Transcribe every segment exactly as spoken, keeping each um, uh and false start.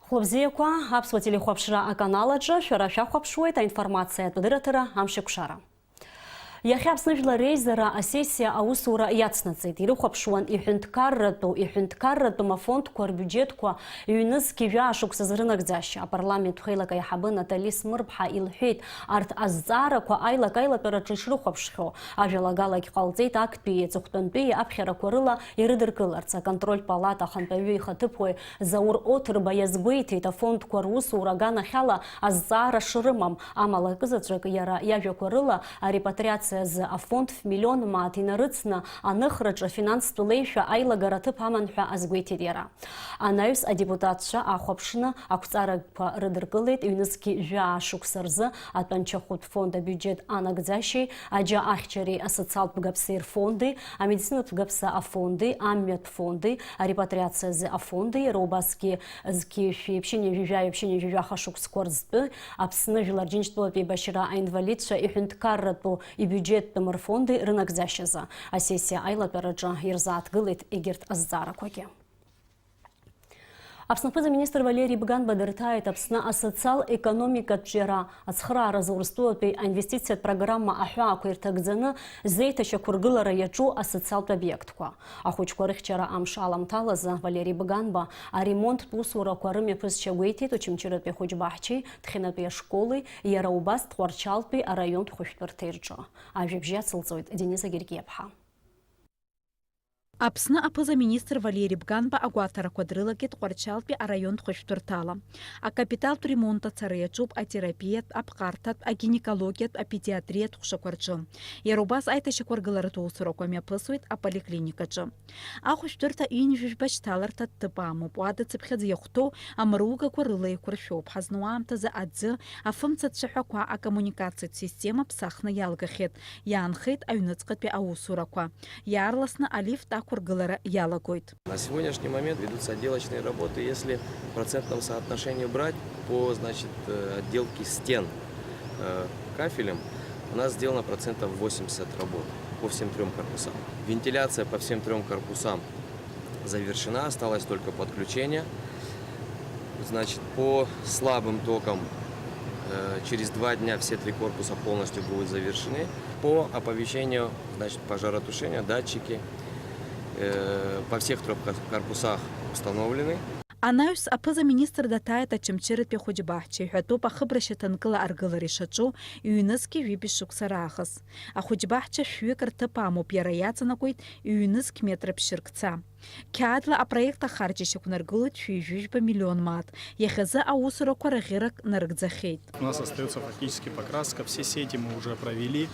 Хәлыбзиақәа, аԥсуа телехәаԥшра аканал аҿы шәара шәахәаԥшуеит аинформациатә дырраҭара Амшеикәшара. Иахьа Аԥсны Жәлар Реизара асессиа аусура иацнаҵеит. Ирыхәаԥшуан иҳәынҭқарратәу, иҳәынҭқарратәым афондқәа рбиуџьетқәа ҩнызқьи жәаа шықәсазы рынагӡашьа. Апарламент хәеилак аиҳабы Натали Смырԥҳа илҳәеит, арҭ азҵаарақәа аилак-аилатәараҿы ишрыхәаԥшхьоу. Ажәалагалагь ҟалҵеит актәии аҵыхәтәантәии аԥхьарақәа рыла ирыдыркыларц. Аконтрольтә палата ахантәаҩы ихаҭыԥуаҩ Заур Оҭырба иазгәеиҭеит, афондқәа русура аганахьала азҵаара шрымам, амала акызаҵәык иара иажәақәа рыла арепатриациа азы афонд ф-миллион мааҭ инарыцны аныхраҿы афинанстә леишәа аилагара аҭыԥ аман ҳәа азгәеиҭеит иара. Анаҩс адепутатцәа ахәаԥшны ақәҵарақәа рыдыркылеит, ҩнызқьи жәаа шықәса рзы атәанчахәтә фонд абиуџьет анагӡашьеи, аџьа ахьчареи асоциалтә гаԥсеи рфонди, амедицинатә гаԥса афонди, амҩатә фонди, арепатриациа азы афонди, иара убасгьы зқьи шәи ԥшьынҩажәи жәаҩа ԥшьынҩажәи жәаха шықәсқәа рзтәы Аԥсны Жәлар Џьынџьтәылатәи еибашьра аинвалидцәа иҳәынҭқарратәу ибиуџьеттәым рфонди рынагӡашьазы асессиа аилатәараҿы ирзааҭгылеит егьырҭ азҵаарақәагьы. Аԥсны аԥыза-министр Валери Бганба дырҭааит Аԥсны асоциал-економикатә ҿиара ацхырааразы Урыстәылатәи аинвестициатә программа аҳәаақәа ирҭагӡаны зеиҭашьақәыргылара иаҿу асоциалтә обиектқәа. Ахәыҷқәа рыхьчара амш аламҭалазы Валери Бганба аремонттә усурақәа рымҩаԥысшьа гәеиҭеит Очамчыратәи ахәыҷбаҳчеи Ҭхьынатәи ашколи, иара убас Тҟәарчалтәи араионтә хәышәтәырҭеи рҿы. Ажәабжь иацылҵоит Дениза Гергиаԥҳа. Аԥсны аԥыза-министр Валери Бганба агәаҭарақәа дрылагеит Тҟәарчалтәи араионтә хәышәтәырҭала. Акапиталтә ремонт ацара иаҿуп атерапиатә, аԥҟарҭатә, агинекологиатә, апедиатриатә ҟәшақәа рҿы. Иара убас аиҭашьақәыргыларатә усурақәа мҩаԥысуеит аполиклиникаҿы. Ахәышәтәырҭа ҩынҩажәи жәба шьҭаларҭа ҭыԥ амоуп. Уадацыԥхьаӡа иахәҭоу амругақәа рыла еиқәыршәоуп. Ҳазну аамҭазы аӡы, афымца цәаҳәақәа, акоммуникациатә система ԥсахны иалгахьеит. Иаанхеит аҩныҵҟатәи аусурақәа. Иаарласны алифт ақәыргылара иалагоит. На сегодняшний момент ведутся отделочные работы. Если в процентном соотношении брать по, значит, э, отделке стен, э, кафелем, у нас сделано процентов восемьдесят работ по всем трём корпусам. Вентиляция по всем трём корпусам завершена, осталось только подключение. Значит, по слабым токам, э, через два дня все три корпуса полностью будут завершены. По оповещению, значит, пожаротушения, датчики, э, по всех трёх кор-, корпусах установлены. Анаҩс аԥыза-министр даҭааит Очамчыратәи ахәыҷбаҳча, иҳәатәуп ахыбра шьаҭанкыла аргылара ишаҿу, ҩнызқьи ҩажәи шықәса раахыс. Ахәыҷбаҳча шәҩык рҭыԥ амоуп, иара иаҵанакуеит ҩнызқь метра ԥшьыркца. Қьаадла апроект ахарџь ишьақәнаргылоит шәи жәыжәба миллион мааҭ. Иахьазы аусурақәа раӷьырак нарыгӡахьеит. У нас остаётся фактически покраска. Все сети мы уже провели,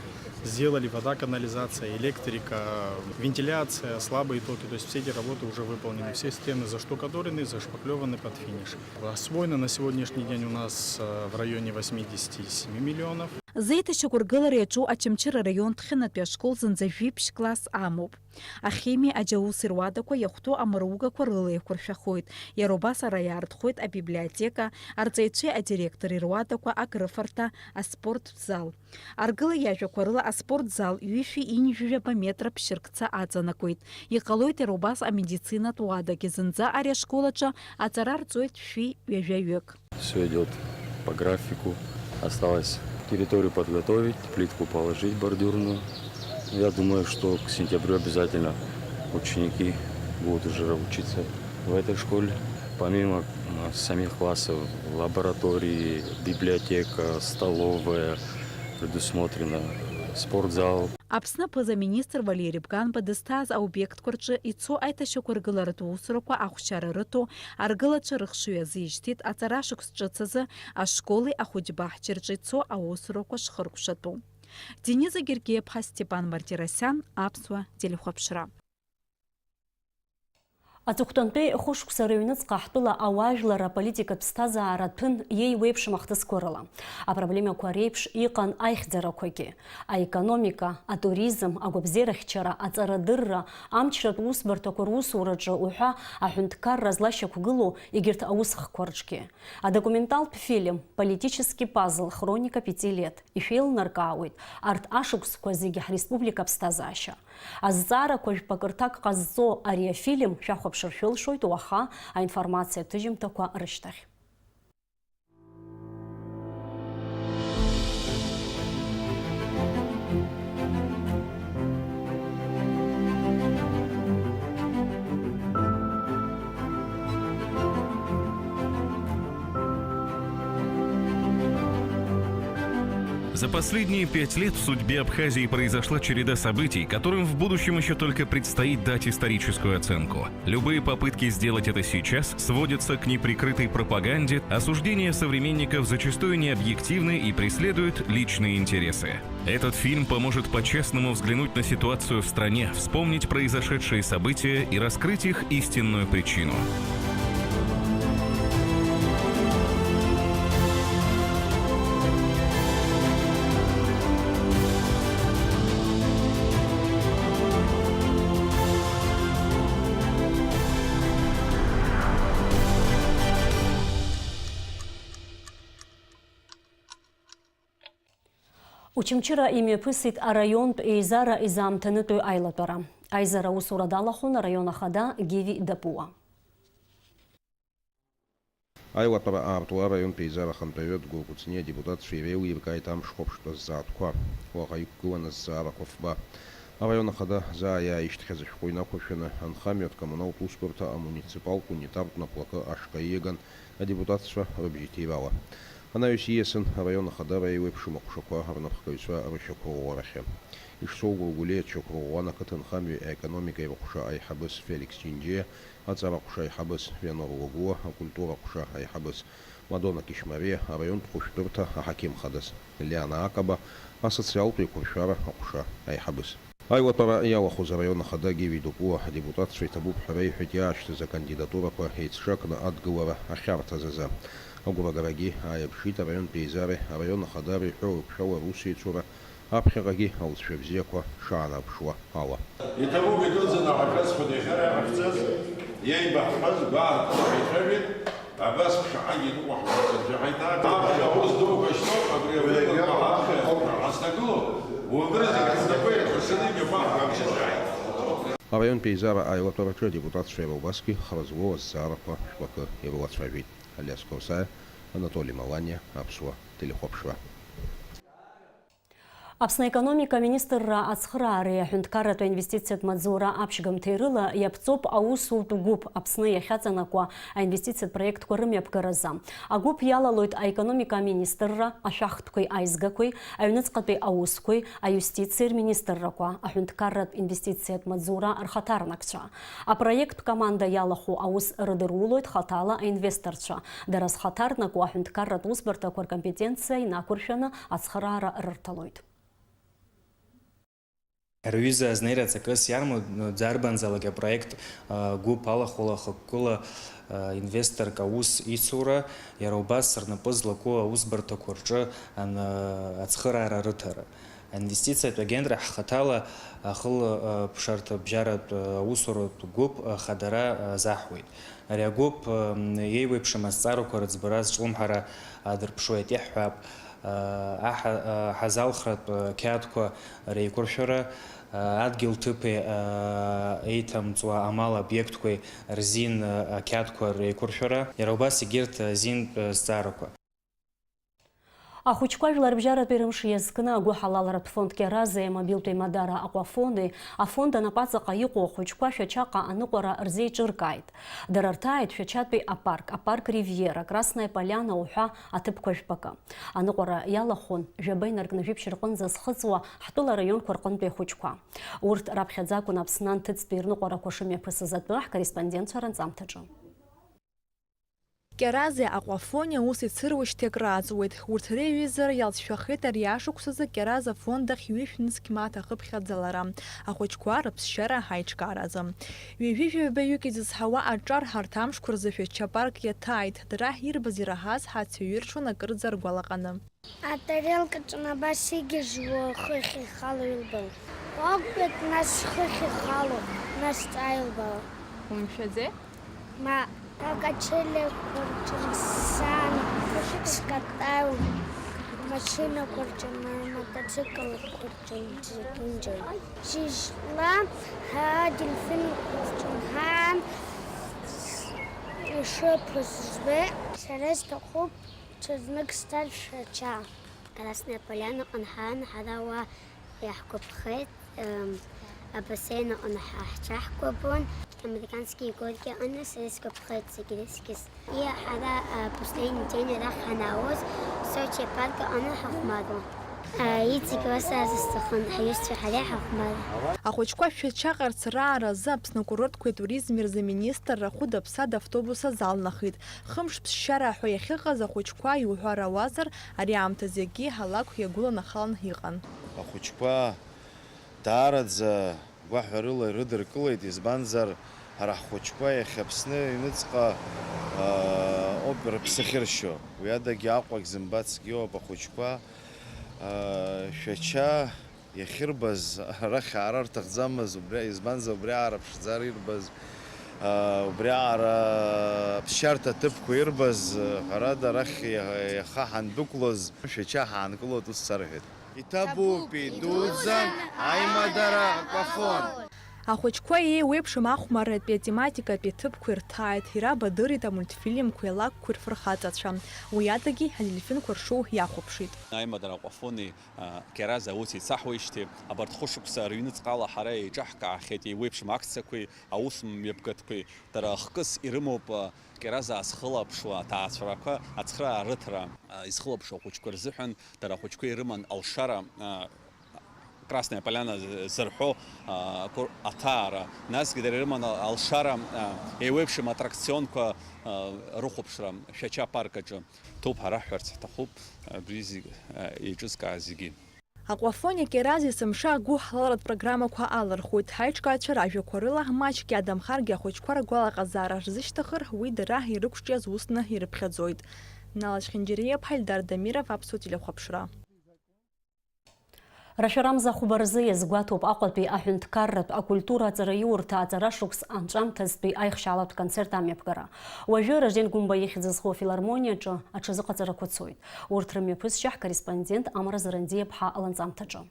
сделали: вода, канализация, электрика, вентиляция, слабые токи. То есть все эти работы уже выполнены. Все стены заштукатурены, зашпаклёваны под финиш. Освоено на сегодняшний день у нас, э, в районе восьмидесяти семи миллионов. Зеиҭашьақәыргылара иаҿу Очамчыра араион Ҭхьынатәи ашкол зынӡа жәиԥшь класс амоуп. Ахимиеи аџьаусеи руадақәа иахәҭоу амругақәа рыла еиқәыршәахоит. Иара убас ара иаартхоит абиблиотека, арҵаҩцәеи адиректори руадақәа, акрыфарҭа, аспорттә зал. Аргылаҩ иажәақәа рыла аспорт зал ҩышәи ҩынҩажәи жәаба метра ԥшьыркца аҵанакуеит. Иҟалоит иара убас амедицинатә уадагьы. Зынӡа ари ашкол аҿы аҵара рҵоит шәи ҩажәаҩык. Всё идёт по графику. Осталось территорию подготовить, плитку положить бордюрную. Я думаю, что к сентябрю обязательно ученики будут уже учиться в этой школе. Помимо, м, самих классов, лаборатории, библиотека, столовая, предусмотрено, э, спортзал. Аԥсны аԥыза-министр Валери Бганба дызҭааз аобиектқәа рҿы ицо аиҭашьақәыргыларатә усурақәа ахәшьара рыҭо, аргылацәа рыхшыҩ азишьҭит аҵара шықәс ҿыц азы ашколи ахәыҷбаҳчеи рҿы ицо аусурақәа шхыркәшатәу. Дениза Гергиаԥҳа, Степан Мартиросиан, Аԥсуа телехәаԥшра. Аҵыхәтәантәи хәышықәса рыҩныҵҟа ҳтәыла ауаажәлар аполитикатә ԥсҭазаара ҭәын иеиуеиԥшым ахҭысқәа рыла. Апроблемақәа реиԥш иҟан аихьӡарақәагьы: аекономика, атуризм, агәабзиарахьчара, аҵарадырра, амчратә усбарҭақәа русураҿы уҳәа аҳәынҭқарра злашьақәгылоу егьырҭ аусхкқәа рҿгьы. Адокументалтә фильм «Политический пазл. Хроника пяти лет» ишәеилнаркаауеит арҭ ашықәсқәа зегьы ҳреспублика аԥсҭазаашьа. Азҵаарақәа жәпакы рҭак ҟазҵо ари афильм шәахәаԥшыр шәылшоит уаха аинформациатә ҭыжьымҭақәа рышьҭахь. За последние пять лет в судьбе Абхазии произошла череда событий, которым в будущем еще только предстоит дать историческую оценку. Любые попытки сделать это сейчас сводятся к неприкрытой пропаганде, осуждение современников зачастую необъективны и преследуют личные интересы. Этот фильм поможет по-честному взглянуть на ситуацию в стране, вспомнить произошедшие события и раскрыть их истинную причину. Очамчыра имҩаԥысит араионтә еизара изаамҭанытәу аилатәара. Аизара аусура далахәын араион ахада Гиви Дапуа. Аилатәара аартуа араионтә еизара ахантәаҩы Дгәыр Кәыҵниа адепутатцәа иреилиркааит амш хәаԥштәы азҵаатәқәа. Уаҟа иқәгылан азҵаарақәа фба. Араион ахада заа иааишьҭхьаз ашәҟәы инақәыршәаны, анхамҩатә коммуналтә усбарҭа амуниципалтә унитартә наплакы ашҟа ииаган адепутатцәа рыбжьҭирала. Анаҩс ииасын араион ахадара еиуеиԥшым аҟәшақәа рнапхгаҩцәа рышьақәырӷәӷәарахьы. Ишсоугәыргәлиа дшьақәырӷәӷәан ақыҭанхамҩеи аекономикеи рҟәша аиҳабыс Феликс Џьынџьиа, аҵара ҟәша аиҳабыс Вианор Лагәуа, акультура ҟәша аиҳабыс Мадона Кишмариа, араионтә хәышәтәырҭа аҳақьым хадас Лиана Акаба, асоциалтә еиқәыршәара аҟәша аиҳабыс. Аилатәара иалахәыз араион ахада Гиви Дапуа адепутатцәа иҭабуп ҳәа реиҳәеит иаашьҭыз акандидатурақәа еицҿакны адгылара ахьарҭаз азы. Агәрагарагьы ааирԥшит араионтә еизареи араион ахадареи ҳәоу еиқәшәала русеицура, аԥхьаҟагьы алҵшәа бзиақәа шаанарԥшуа ала. Иҭабуп идуӡӡаны ҳашәазхәыда иахьа иаҳахьӡаз, иеибаҳҳәаз гәаартыла ҳаицәажәеит. Абас ԥшаҳагьы иныҟәаҳгоит аӡәы ҳаиҭак. Аԥхьа аус дуқәа шьҭоуп, абри аҩныҟа ҳаԥхьа ҳазҭагылоуп. Убри зегь ҳнапы еиқәыршаны имҩаԥаҳго амч азааит. Араионтә еизара аилатәараҿы адепутатцәа иара убасгьы хра злоу азҵаарақәа шәҟәакы ирылацәажәеит. Алиас Қорсаиа, Анатоли Маланиа, Аԥсуа телехәаԥшра. Аԥсны аекономика аминистрра ацхыраареи аҳәынҭқарратә аинвестициатә маҵзура аԥшьгамҭеи рыла иаԥҵоуп аусутә гәыԥ Аԥсны иахьаҵанакуа аинвестициатә проектқәа рымҩаԥгаразы. Агәыԥ иалалоит аекономика аминистрра, ашәахтәқәеи аизгақәеи, аҩныҵҟатәи аусқәеи, аиустициеи рминистррақәа, аҳәынҭқарратә инвестициатә маҵзура рхаҭарнакцәа. Апроект команда иалахәу аус рыдырулоит хаҭала аинвесторцәа. Дара зхаҭарнакуа аҳәынҭқарратә усбарҭақәа ркомпетенциа инақәыршәаны ацхыраара рырҭалоит. Рҩыза азнеира аҵакыс иармоу, дарбанзаалак апроект, а, гәыԥ алахәыла, хықәкыла, а, инвесторк аус ицура, иара убас рнапы злаку аусбарҭақәа рҿы ан-, ацхыраара рыҭара. Аинвестициатә агентра ҳхаҭала ахылаԥшырҭа бжьаратә аусуратә гәыԥ ахадара азаҳуеит. Ари агәыԥ, м, еиуеиԥшым азҵаарақәа рыӡбара зҿлымҳара адырԥшуеит, иаҳҳәап, аҳа-, аҳазалхратә қьаадқәа реиқәыршәара, адгьыл ҭыԥи еиҭамҵуа амал обиектқәеи рзин ақьаадқәа реиқәыршәара, иара убас егьырҭ азинтә зҵаарақәа. Ахәыҷқәа жәларбжьаратәи рымш иазкны агәыҳалалратә фонд Кьаразеи амобилтә еимадара Аҟәафони афонд анапаҵаҟа иҟоу ахәыҷқәа Шәачаҟа аныҟәара рзеиҿыркааит. Дара рҭааит Шәачатәи апарк, апарк Ривиера, Красная Поляна уҳәа аҭыԥқәа жәпакы. Аныҟәара иалахәын жәаба инаркны жәибжь рҟынӡа зхыҵуа ҳтәыла араионқәа рҟынтәи ахәыҷқәа. Урҭ раԥхьаӡа акәын Аԥсны анҭыҵтәи рныҟәарақәа шымҩаԥысыз атәы ҳкорреспондентцәа ранҵамҭаҿы. Кьаразеи Аҟәафони аус ицыруашьҭи акрааҵуеит. Урҭ реиҩызара иалҵшәахеит ари ашықәсазы Кьараз афонд ахь ҩышә нызқь мааҭ ахыԥхьаӡалара, ахәыҷқәа рыԥсшьара ҳаиҿкааразы. Ҩажәи жәаҩбаҩык изызҳауа аҿар ҳарҭ амшқәа рзы Шәача парк иаҭааит. Дара ҳирбаз ираҳаз ҳацәаҩырҽуан акырӡа ргәалаҟаны. Атарелкаҿы абас игьежьуа хыхь ихало илбало. Уақәтәеит, нас хыхь ихало, нас ҵаа илбало. Умшәаӡеи? Ма, акачелиақәа рҿы сан скатаиуан, машьынақәа рҿы, мотоциклқәа рҿы зегьынџьара. Шьыжьла, ҳа, адельфинқәа рҿы ҳан ишыԥыз збеит. Сара сҭахуп ҽазнык сцар Шәача. Красная Полянаҟны ҳаан, ҳара уа иаҳгәаԥхеит, ем, абасеин аҟны ҳа-, ҳҽаҳкәабон, американские горки аҟны сара сгәаԥхеит зегь рыцкьыс. И ҳара, а, последний день арахь ҳанаауаз, Сочи апарк аҟны ҳахәмаруан. Иҵегь уа саазысҭахын, ҳаҩызцәа ҳареи ҳахәмари. Ахәыҷқәа Шәача ҟарҵара азы Аԥсны акурортқәеи атуризми рзы аминистрра хәыда-ԥсада автобус азалнахит. Хымш ԥсшьара ҳәа иахьыҟаз ахәыҷқәа, иуҳәар ауазар, ари аамҭазы егьи алакә иагәыланахалан иҟан. Ахәыҷқәа даараӡа гәаҳәарыла ирыдыркылеит, избанзар, ҳара ҳхәыҷқәа иахьа Аԥсны аҩныҵҟа, аа, ауп рыԥсы ахьыршьо. Уи адагьы Аҟәагь зымбацгьы ыҟоуп ахәыҷқәа, аа, Шәача иахьырбаз арахь аара рҭахӡамыз, убри, избанзар, убри аара ԥшӡара ирбаз, аа, убри аара ԥсшьарҭа ҭыԥқәа ирбаз, ҳәарада, арахь иа-, иаха ҳандәықәлоз, Шәача ҳаанкылоит, ус сарҳәеит. Иҭабуп, идуӡӡан аимадара Аквафон! Ахәыҷқәа еиуеиԥшым ахәмарратәи атематикатәи аҭыԥқәа ирҭааит, ирабадырит амультфильмқәеи алакәқәеи рфырхаҵацәа. Уи адагьы адельфинқәа ршоу иахәаԥшит. Аимадара Аквафони, а, Кьараз аус еицаҳуеижьҭеи, абарҭ хәышықәса рыҩныҵҟала ҳара еиҿаҳкаахьеит еиуеиԥшым акциақәеи аус мҩаԥгатәқәеи. Дара хкыс ирымоуп, а, Кьараз аазхылаԥшуа аҭаацәарақәа ацхыраарыҭра, а, изхылаԥшуа ахәыҷқәа рзыҳәан. Дара ахәыҷқәа ирыман алшара, а, Красная Поляна зырҳәо, а, акур-, аҭаара. Насгьы дара ирыман алшара, а, еиуеиԥшым аттракционқәа, а, рыхәаԥшра Шәача апарк аҿы. Ҭоуп ҳәа раҳҳәарц ҳҭахуп абри зегь, а, еиҿызкааз зегьы. Аквафони Кьараз есымша агәыҳалалратә программақәа алырхуеит. Ҳаиҿкаацәа ражәақәа рыла, маҷк иадамхаргьы ахәыҷқәа ргәалаҟазаара рзышьҭыхыр, уи дара ирықәҿиаз усны ирыԥхьаӡоит. Нала Чхинџьариа-ԥҳа, Ельдар Дамиров, Аԥсуа телехәаԥшра. Рашәарамза ахәба рзы иазгәаҭоуп Аҟәатәи аҳәынҭқарратә, акультура аҵараиурҭа аҵара шықәс анҵәамҭазтәи аихшьаалатә концерт амҩаԥгара. Уажәы Ражден Гәымба ихьӡ зху афилармониаҿы аҽазыҟаҵарақәа цоит. Урҭ рымҩаԥысшьа ҳкорреспондент Амра Зарандиа-ԥҳа ланҵамҭаҿы.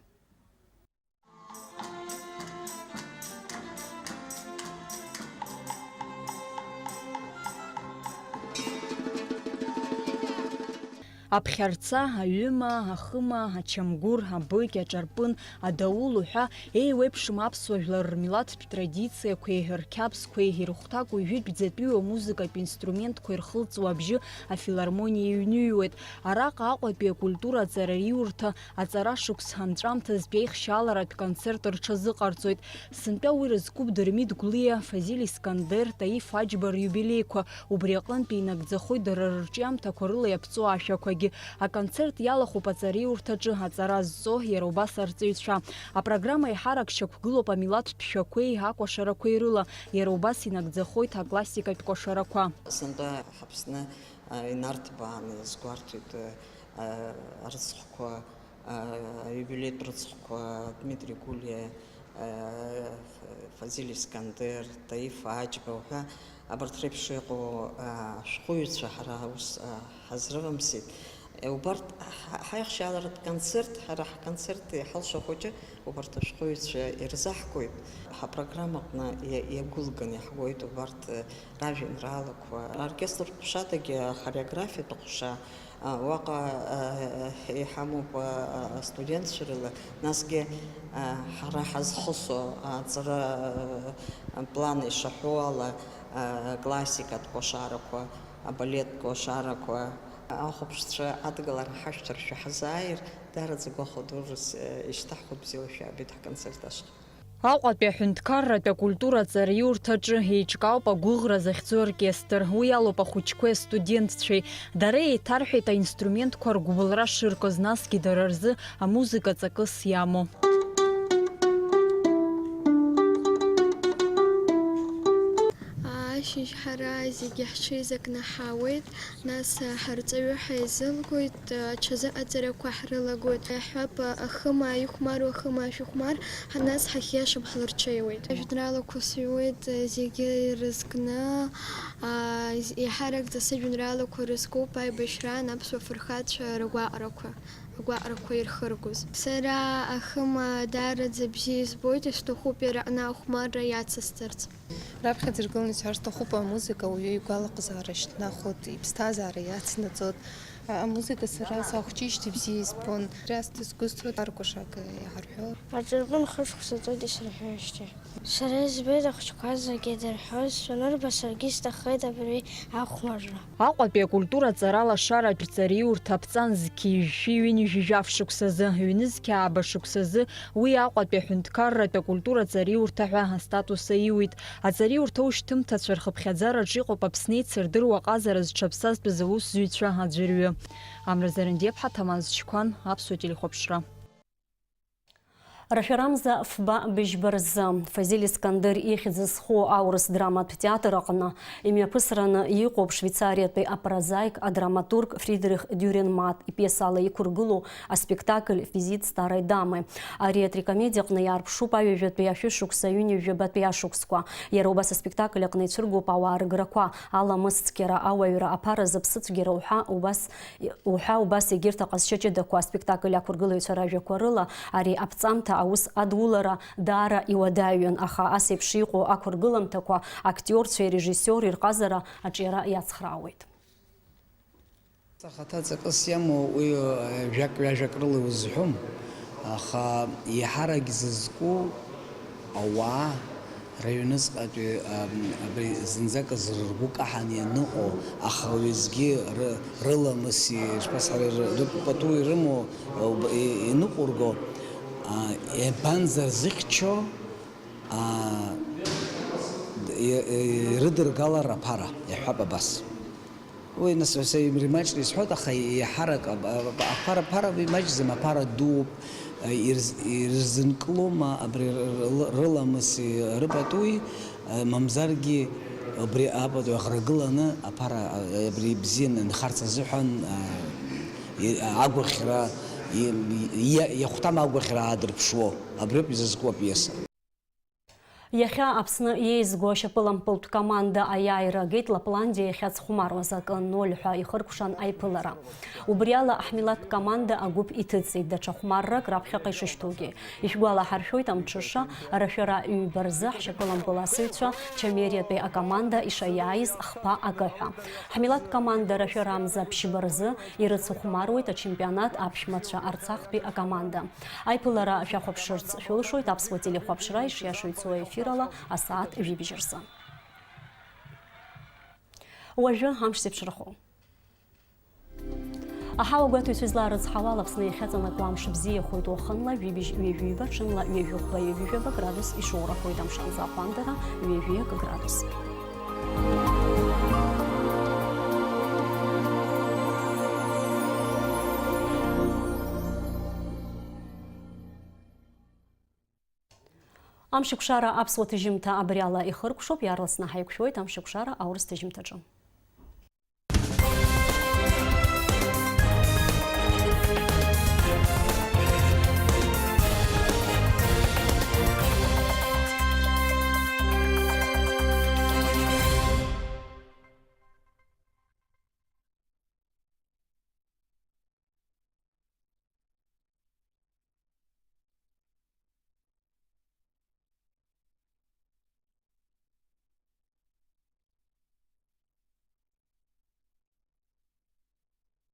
Аԥхьарца, аҩыма, ахыма, ачамгәыр, абыкь, аҿарпын, адаул уҳәа еиуеиԥшым аԥсуа жәлар рмилаҭтә традициақәеи рқьабзқәеи ирыхәҭакуа ҩажәитәӡатәиу амузыкатә инструментқәа ирхылҵуа абжьы афилармониа иҩныҩуеит. Араҟа Аҟәатәи акультура аҵараиурҭа аҵара шықәс анҵәамҭазтәи аихшьааларатә концерт рҽазыҟарҵоит. Сынтәа уи рызкуп Дырмит Гәлиа, Фазиль Искандер, Таиф Аџьба риубилеиқәа. Убри аҟынтәи инагӡахоит дара рырҿиамҭақәа рыла иаԥҵоу ашәақәагьы. Аконцерт иалахәуп аҵараиурҭаҿы аҵара зҵо иара убас арҵаҩцәа. Апрограмма еиҳарак шьақәгылоуп амилаҭтә шәақәеи акәашарақәеи рыла, иара убас инагӡахоит аклассикатә кәашарақәа. Сынтәа ҳаԥсны, а, инарҭбааны иазгәарҭоит, а, арыцхәқәа, а, аиубилеитә рыцхәқәа Дмитри Гәлиа, а, Фазиль Искандер, Таиф Аџьба уҳәа, абарҭ реиԥш иҟоу, а, ашәҟәыҩҩцәа ҳара аус, а, ҳазрывамсит. Убарҭ ҳа-, ҳаихшьааларатә концерт, ҳара ҳконцерт иҳалшо хәыҷы убарҭ ашәҟәыҩҩцәа ирзаҳкуеит. Ҳапрограммаҟны иа-, иагәылганы иаҳгоит убарҭ, э, ражәеинраалақәа. Аоркестр ҟәшадагьы ахореографиатә ҟәша, а, уаҟа, а, иҳамоуп, а, а, астудентцәа рыла, насгьы, а, ҳара ҳазхысо аҵара, а, план ишаҳәо ала, а, классикатә кәашарақәа, абалет кәашарақәа, ахәаԥшцәа адгылара ҳашәҭар шәаҳзааир, даараӡа гәахәа дурыс, э, ишьҭаҳхуеит, бзиала шәаабеит ҳконцерт ашҟа. Аҟәатәи аҳәынҭқарратә акультура аҵараиурҭаҿы еиҿкаауп агәыӷра захьӡу оркестр. Уи алоуп ахәыҷқәеи астудентцәеи. Дара еиҭарҳәеит аинструментқәа ргәыбылра шыркыз, насгьы дара рзы амузыка ҵакыс иамоу. Ашьыжь ҳара зегьы ҳҽеизакны ҳаауеит, нас ҳарҵаҩы ҳаизылгоит, аҽазыҟаҵарақәа ҳрылагоит. Иаҳҳәап, ахыма ихәмаруа ахыма шәыхәмар, ҳа-, нас ҳахьиашам ҳлырҽеиуеит. Ажәеинраалақәа сыҩуеит зегьы ирызкны, а, з-, еиҳаракӡа сыжәеинраалақәа рызкуп аибашьраан аԥсуа фырхацәа ргәаҟрақәа, агәаҟрақәа ирхыргоз. Сара ахыма даараӡа бзиа избоит, исҭахуп иара аҟны ахәмарра иацысҵарц. Раԥхьаӡа иргыланы исҳәар сҭахуп, амузыка ауаҩы игәалаҟазаара шьҭнахуеит, иԥсҭазаара иацнаҵоит, Амузыка сара сахәҷижьҭеи бзиа избон. Убри аасҭа сгәы зҭоит аркәашак иаҳарҳәо. Аҿырпын хышықәса ҵуеит исырҳәоижьҭеи. Сара избеит ахәыҷқәа зегьы дырҳәоз, санырба, саргьы сҭаххеит абри ахәмарра. Аҟәатәи акультура ҵара лашаратә ҵариурҭа аԥҵан зқьи жәшәи ҩынҩажәи жәаф шықәсазы, ҩнызқьи ааба шықәсазы уи Аҟәатәи аҳәынҭқарратә акультура ҵариурҭа ҳәа астатус аиуит. Аҵариурҭа ушьҭымҭацәа рхыԥхьаӡараҿ иҟоуп Аԥсны еицырдыруа аҟазара зҽаԥсазтәыз аусзуҩцәа аӡәырҩы. Амра Зарандиаԥҳа, Ҭамаз Чқәан, Аԥсуа телехәаԥшра. Рашәарамза фба быжьба рзы Фазиль Искандер ихьӡ зху аурыс драматә театр аҟны имҩаԥысраны иҟоуп швейцариатәи апрозаик, адраматург Фридрих Дюренмат ипиесала иқәыргылоу аспектакль Визит старой дамы. Ари атрикомедиа аҟны иаарԥшуп аҩажәатәи ашәышықәса ҩынҩажәабатәи ашықәсқәа. Иара убас аспектакль аҟны ицәыргоуп ауаа рыграқәа, аламысцқьара, ауаҩра, аԥара зыԥсыцәгьара уҳәа убас, уҳәа убас егьырҭ аҟазшьа ҷыдақәа. Аспектакль ақәыргылаҩцәа ражәақәа рыла, ари аԥҵамҭа аус адулара даара иуадаҩын, аха ас еиԥш иҟоу ақәыргыламҭақәа актиорцәеи арежиссиори рҟазара аҿиара иацхраауеит. Ахаҭа ҵакыс иамоу уи, э, жәак-ҩажәак рыла иузҳәом, аха еиҳарак зызку ауаа рыҩныҵҟатәи, ам, абри зынӡакыз ргәы каҳан ианыҟоу, аха уеизгьы ры-, рыламыси, ишԥасҳәари, ры-, ры-, пату ирымоу, э, уб-, и-, иныҟәырго, а, иабанӡарзыхьчо, а, д-, и-, и-, ирыдыргалар аԥара, иаҳҳәап абас. Уи, нас, са имаҷны исҳәоит, аха иаҳарак аб-, аб-, аԥара, аԥара уи маҷӡам, аԥара дууп, ирз-, ирзынкылома абри р-, р-, рыламыси рыпатуи, мамзаргьы абри апату аӷрагыланы аԥара, абри ибзианы инхарц азыҳәан, и-, агәаӷьра, и-, и-, иа-, иахәҭам агәаӷьра аадырԥшуо, абриоуп изызку апиеса. Иахьа Аԥсны иеизго ашьапылампылтә команда аиааира агеит Лапландиа иахьацхәмаруаз, акы ноль ҳәа ихыркәшан аиԥылара. Убри ала аҳмилаҭтә команда агәыԥ иҭыҵит, даҽа хәмаррак раԥхьаҟа ишышьҭоугьы. Ишәгәалаҳаршәоит, амҽыша, рашәара ҩба рзы ҳшьапылампыласыҩцәа Чамериатәи акоманда ишаиааиз хԥа акы ҳәа. Ҳмилаҭтә команда рашәарамза ԥшьба рзы ирыцыхәмаруеит ачемпионат аԥшәмацәа Арцахтәи акоманда. Аиԥылара шәахәаԥшырц шәылшоит Аԥсуа телехәаԥшра ишиашоу ицо аефирала асааҭ жәибжь рзы. Уажәы амш зеиԥшрахо. Аҳауа гәаҭаҩцәа излаарыцҳауа ала Аԥсны иахьаҵанакуа амш бзиахоит, уахынла жәибжь ҩажәиба, ҽынла ҩажәихәба, ҩажәижәаба градус ишоурахоит, амш анӡа аҟәандара ҩажәи акы градус. Амшеикәшара аԥсуа ҭыжьымҭа абри ала ихыркәшоуп, иаарласны ҳаиқәшәоит амшеикәшара аурыс ҭыжьымҭаҿы.